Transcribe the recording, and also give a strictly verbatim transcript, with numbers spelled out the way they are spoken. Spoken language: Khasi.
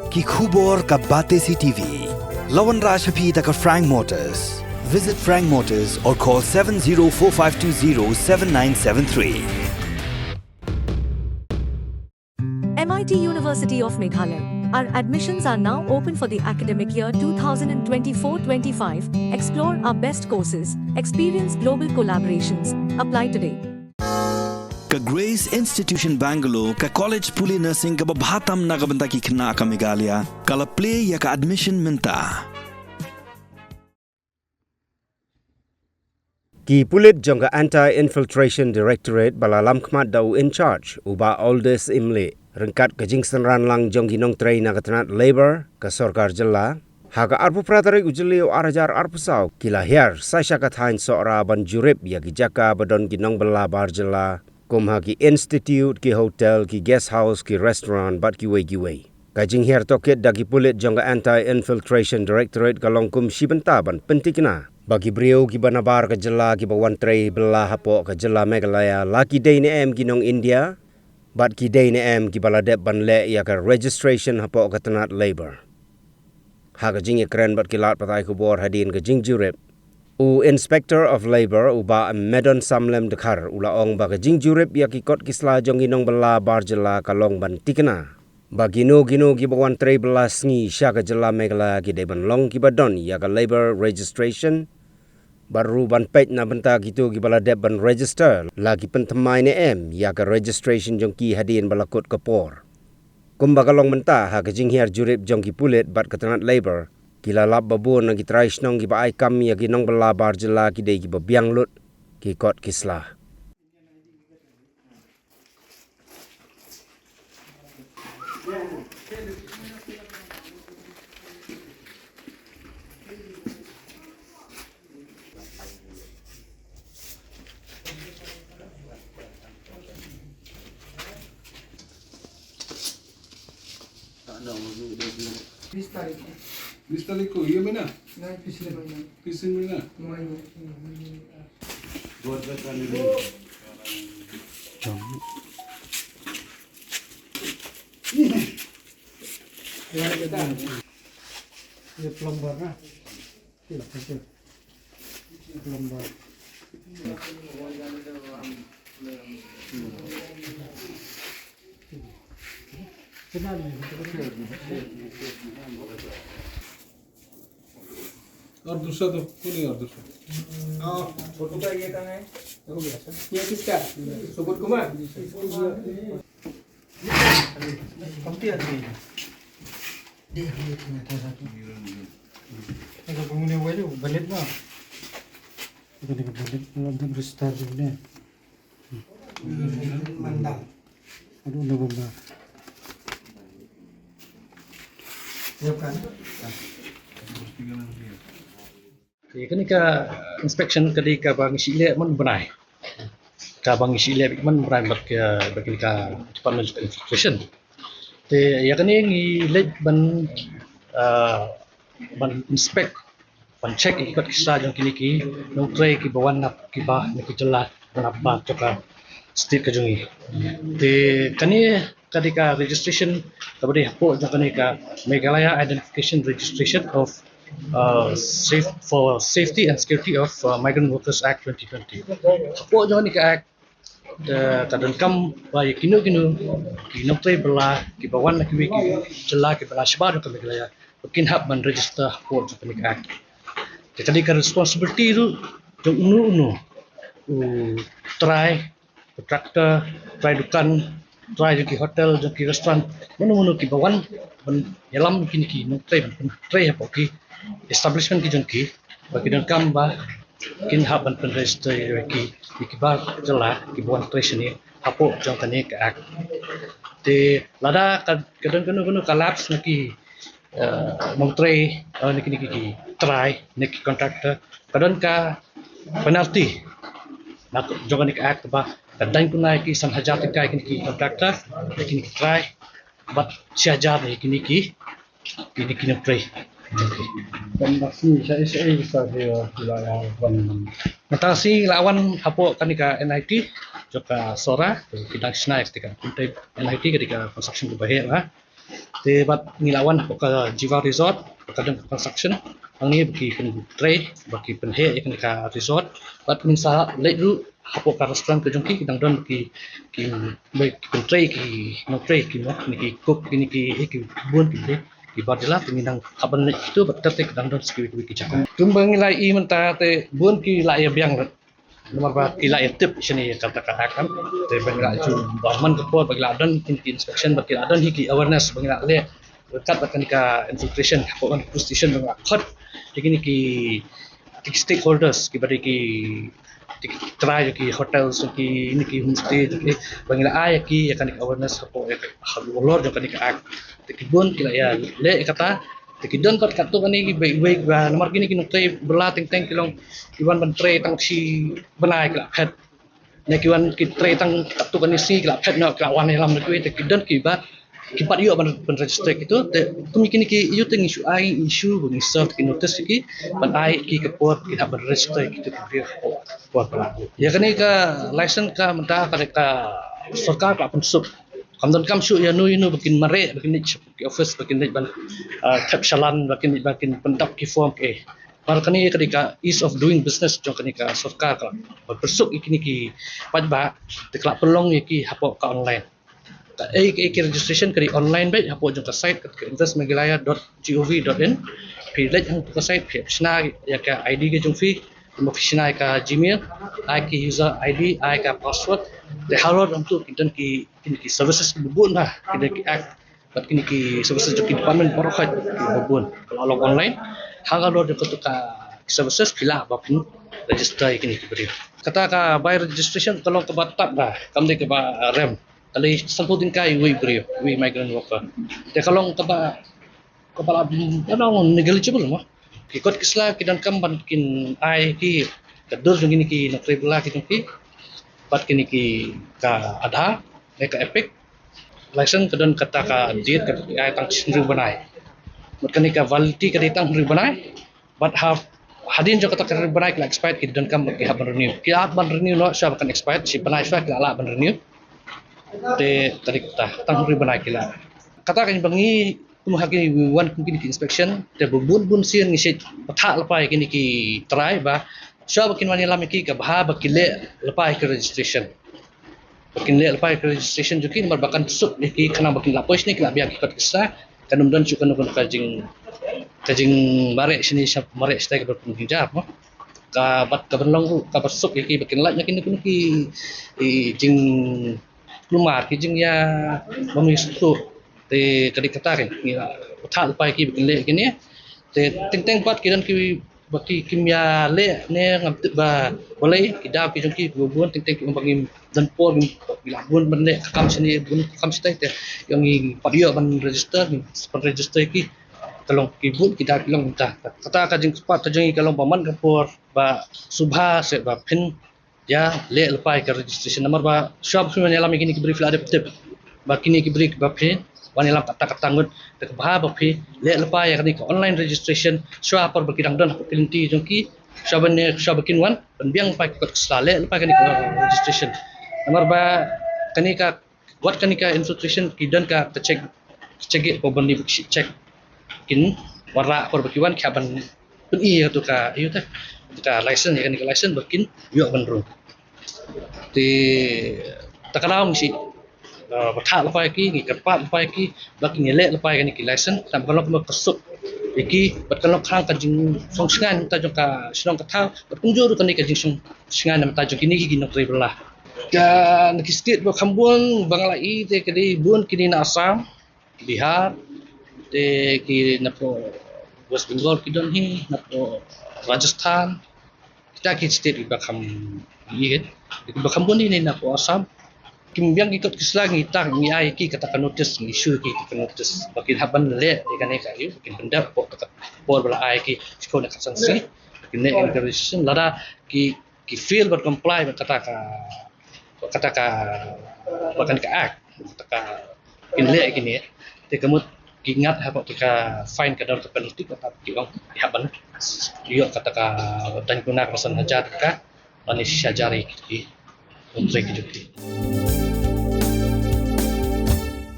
Ki khubor ka Batesi T V. La wanrah sha phi da ka Frank Motors. Visit Frank Motors or call seven zero four five two zero seven nine seven three. M I T University of Meghalaya. Our admissions are now open for the academic year two thousand twenty-four twenty-five. Explore our best courses, experience global collaborations. Apply today. Ka Grace Institution Bangalore, ka college pule nursing kaba bha tam na ka bynta ki khynnah ka Meghalaya, ka la plie ïa ka admission mynta. Ki pulit jong ka Anti-Infiltration Directorate ba la lamkhmat da u in charge, u Bah Aldous Imli, ryngkat ka jingsynran lang jong ki nongtrei na ka tnat Labour ka sorkar jylla, ha ka arphew phra tarik u Jylliew ar hajar arphew saw, ki la hiar sa sha ka thaiñ Sohra ban jurip ïa ki jaka ba don ki nongbylla bar jylla, kum ha ki institute, ki hotel, ki guest house, ki restaurant bad kiwei kiwei. Ka jinghiar tohkit da ki pulit jong ka Anti-Infiltration Directorate ka long kum shi bynta ban pynthikna ba ki briew kiba nabar ka jylla kiba wan trei bylla hapoh ka jylla Meghalaya, la ki dei ne em ki nong India bad ki dei ne em kiba la dep ban leh ïa ka registration hapoh ka tnat Labour. Ha ka jingïakren bad ki lad pathai khubor hadien ka jingjurip, u Inspector of Labour, u Bah Medon Samlem Dkhar, u la ong ba ka jingjurip ïa ki kot ki sla jong ki nongbylla bar jylla ka long ban thikna ba kino kino kiba wan trei bylla sngi sha ka jylla Meghalaya ki dei ban long kiba don ïa ka labour registration, bad ruh ban peit na bynta kito kiba la dep ban register, la ki pynthymmai ne em ïa ka registration jong ki hadien ba la kut ka por. Kumba ka long mynta, ha ka jinghiar jurip jong ki pulit bad ka tnat Labour, ki la lap ba bun na ki trai shnong kiba ai kam ïa ki nongbylla bar jylla ki dei kiba biang lut ki kot ki sla. बीस तारीख को। बीस तारीख को, ये महीना? नहीं, पिछले महीने। पिछले महीना? मई में। ये प्लम्बर ना? ठीक है, ठीक है। प्लम्बर। कितना नहीं है? और दूसरा तो, कौन है और दूसरा? हाँ, छोटू का ये कहाँ है? हो गया सर। ये किसका? सुबोध कुमार? कमती आदमी है। देख, ये तो मैं था साथ में। Ito pang muna wali, balik na. Ito na balik na, nag-restart din eh. Mandal. Ano na ba ba? Siap kan? Ïa kane ka inspection ka dei kaba ngi shu leh man bnai. Kaba ngi shu leh man bnai bad ka, bad kane ka Department of Infiltration. Te ïa kane ngi leit ban, ah, ban inspect, ban check ïa ki kot ki sla jong kine ki nongtrei kiba wan na, kiba na ki jylla, na bar jong ka state ka jong ngi. Te kane ka dei ka registration kaba dei hapoh jong kane ka Meghalaya Identification Registration of, uh, safe, for Safety and Security of, uh, Migrant Workers Act twenty twenty. Hapoh jong kane ka Act, uh, ka donkam ba ïa kino kino ki nongtrei bylla kiba wan na kiwei ki jylla kiba la shabar jong ka Meghalaya ba kin hap ban register hapoh jong kane ka Act. Te ka dei ka responsibility ruh jong uno uno u trai, contractor, trai dukan, trai jong ki hotel, jong ki restaurant, mano mano kiba wan ban ïalam kine ki nongtrei, ban trei hapoh ki establishment ki jong ki, ba ki donkam ba kin hap ban pynregister ïa ki, ïa ki bar jylla kiba wan trei shane hapoh jong kane ka Act. Te lada ka, ka don kano kano ka lapse na ki, eh, nongtrei, eh, na ki, na ki, ki trai, na ki contractor, ka don ka penalty na jong kane ka Act ba ka dang kuna ïa ki san hajar tyngka ïa kine ki contractor, ïa kine ki trai, bad shi hajar ïa kine ki, kine ki nongtrei. Ban aksi sha S A sa ki, uh, ki la ïa wan. Mynta shi la wan hapoh kane ka N I T jong ka Sohra, ki dang shna ïa ka N I T, ka dei ka construction kaba heh la. Te bad ngi la wan hapoh ka Jiva Resort, ka don construction hangne ba ki pyntrei, ba ki pynheh ïa kane ka resort. Bad ngin sa leit ruh hapoh ka restaurant ka jong ki, ki dang don ki, ki, ba ki pyntrei, ki nongtrei, ki mo, kine ki cook, kine ki, eh, ki bun ki, ki bar jylla, te ngin nang hap ban leit kito bad ter ter ki dang don sa kiwei kiwei ki jaka. Kumba ngi la ïohi mynta te bun ki la ïa biang. Namar ba ki la ïa tip shane ïa kata ka act, te ba ngi la ju, ba man ka por ba ngi la don kine ki inspection, ba ki la don hi ki awareness, ba ngi la leh ryngkat bad kane ka infiltration hapoh kane ka police station, ba ngi la khot ïa kine ki, ki stakeholders, kiba dei ki, ki trai jong ki hotels, jong kine ki homestay, jong ki, ba ngi la ai ïa ki ïa kane ka awareness hapoh, ïa ka halor jong kane ka act. Te ki bun ki la ïa leh ïa kata. Te ki don pat katto katne kiba, kiba, namar kine ki nongtrei bylla teng teng ki long ki wan ban trei tang shi bnai ki la phet. Ne ki wan ki trei tang katto katne sngi ki la phet noh, ki la wan ïalam da kiwei. Te ki don kiba kim pat ïoh ban, ban register kito. Te kum kine ki ïoh te ngi shu ai issue, ba ngi serve ki notice ïa ki, ban ai ki ka por ki hap ban register kito ki briew por ba la. Ïa kane ka license ka mynta ka, ka sorkar ka la pynsuk. Kam donkam shuh ïano ïano ba kin mareh, ba kin leit ki office, ba kin leit ban, ah, thep challan, ba kin leit, ba kin pyndap ki form ki. Namar kane ka dei ka ease of doing business jong kane ka sorkar ka la pynsuk ïa kine ki paidbah, te ka la pynlong ïa ki hapoh ka online. Ka, eh, ka, eh, ka registration ka dei online beit hapoh jong ka site ka, ka invest meghalaya dot gov dot in. Phi leit hangto ka site, phi shna ïa ka I D ka jong phi, kumba phi shna ïa ka Gmail, ai ki user I D, ai ka password. Te halor hangto ki don ki, kine ki services kiba bun bha, ki don ki act, bad kine ki services jong ki department baroh khoit kiba bun, ka la long online. Halor jong kato ka services phi lah ba phin register ïa kine ki briew. Kata ka bai registration ka long kaba tap bha, kam dei kaba rem. Ka la sanphew tyngka ïa uwei u briew, uwei u migrant worker. Te ka long kaba, kaba la, ka long negligible mo. Ki kot ki sla ki donkam ban kin ai ki, ka dur jong kine ki nongtrei bylla ki jong ki, bad kine ki, ka Aadhaar ne ka EPIC. License ka don kata ka date, ka dei tang hynriew bnai. Bad kane ka validity ka dei tang hynriew bnai. Bad ha, hadien jong kata ka hynriew bnai ki la expired, ki donkam ba ki hap ban renew. Ki hap ban renew noh shuwa ba kan expired, shi bnai shuwa ki la lah ban renew. Te ka dei kata, tang hynriew bnai ki la. Kata ka ba ngi kum ha ki wan kum kine ki inspection, te ba bun bun sien ngi shait pathah lypa ïa kine ki trai ba shuwa ba kin wan ïalam ïa ki, ka bha ba ki leh lypa ïa ki registration. Ba kin leh lypa ïa ki registration jong ki, namar ba kan suk ïa ki, khnang ba kin lah poi shane ki lah biang ki kot ki sla, kan ym don shuh kano kano ka jing, ka jingmareh shane sha mareh shatai kaba pynjynjar mo. Ka bad kaba long ruh kaba suk ïa ki ba kin lait na kine kine ki, i, jingkulmar, ki jingïa bam ïa suk. Te ka dei kata ka, ngi la pathah lypa ïa ki ba kin leh kine. Te teng teng pat ki don ki ba ki kim ïa leh ne ngam tip ba balei, ki daw ki jong ki kiba bun, teng teng ki ong ba ngim don por, ngim, ngi la bun ban leh ka kam shane, bun ka kam shatai, te ïa ngi pat ïoh ban register, ngim pat register ïa ki. Ka long ki bun ki daw ki long mynta. Kata ka jingkyrpad ka jong ngi ka long ba man ka por ba sngewbha seh ba phin ïa leh lypa ïa ka registration, namar ba shuwa ba phi wan ïalam ïa kine ki briew phi la dep tip ba kine ki briew ba phi wan ïalam kata kata ngut, te ka bha ba phi leh lypa ïa kane ka online registration shuwa por ba ki dang don hapoh ki lynti jong ki, shuwa ban, shuwa ba kin wan pynbiang lypa ïa ki kot ki sla, leh lypa ïa kane ka registration. Namar ba kane ka, wat kane ka infiltration ki don ka, ka check, ka check gate, ko ban ni check. Kin wanrah por ba ki wan ki hap ban pyni ïa kato ka, ïa kato ka license, ïa kane ka license ba kin ïoh ban rung. Te ta ka daw ngi shait, uh, pathah lypa ïa ki, ngi kyrpad lypa ïa ki ba kin ïaleh lypa ïa kane ki license, namar ka long kumba ka suk ïa ki, bad ka long khnang ka jingshong shngaiñ na bynta jong ka shnong ka thaw, bad kumjuh ruh kane ka jingshong shngaiñ na bynta jong kine ki nongtrei bylla. Ka, na ki state ba kham bun ba nga la ïohi te ka dei bun kine na Assam, Bihar, te ki napoh West Bengal ki don hi, napoh Rajasthan. Kita ki state kiba kham ïeit, kiba kham bun hi ne napoh Assam. Kim biang ki kot ki sla, ngi tag, ngi ai ki kata ka notice, ngi issue ki kata ka notice ba kin hap ban leh ïa kane ka, ïa, ba kin pyndep hapoh kata ka por ba la ai ki, shiphew ne khatsan sngi. Kin leh ïa kane ka registration, lada ki, ki fail ban comply bad kata ka, kata ka, bad kane ka act, kata ka, kin leh ïa kine, te ka mut ki ngat hapoh kata ka fine, ka don ka penalty, kata ki ong ki hap ban ïoh kata ka daiñ kuna kaba san hajar tyngka lane shi hajar ïa ki, ki nongtrei ki jong ki.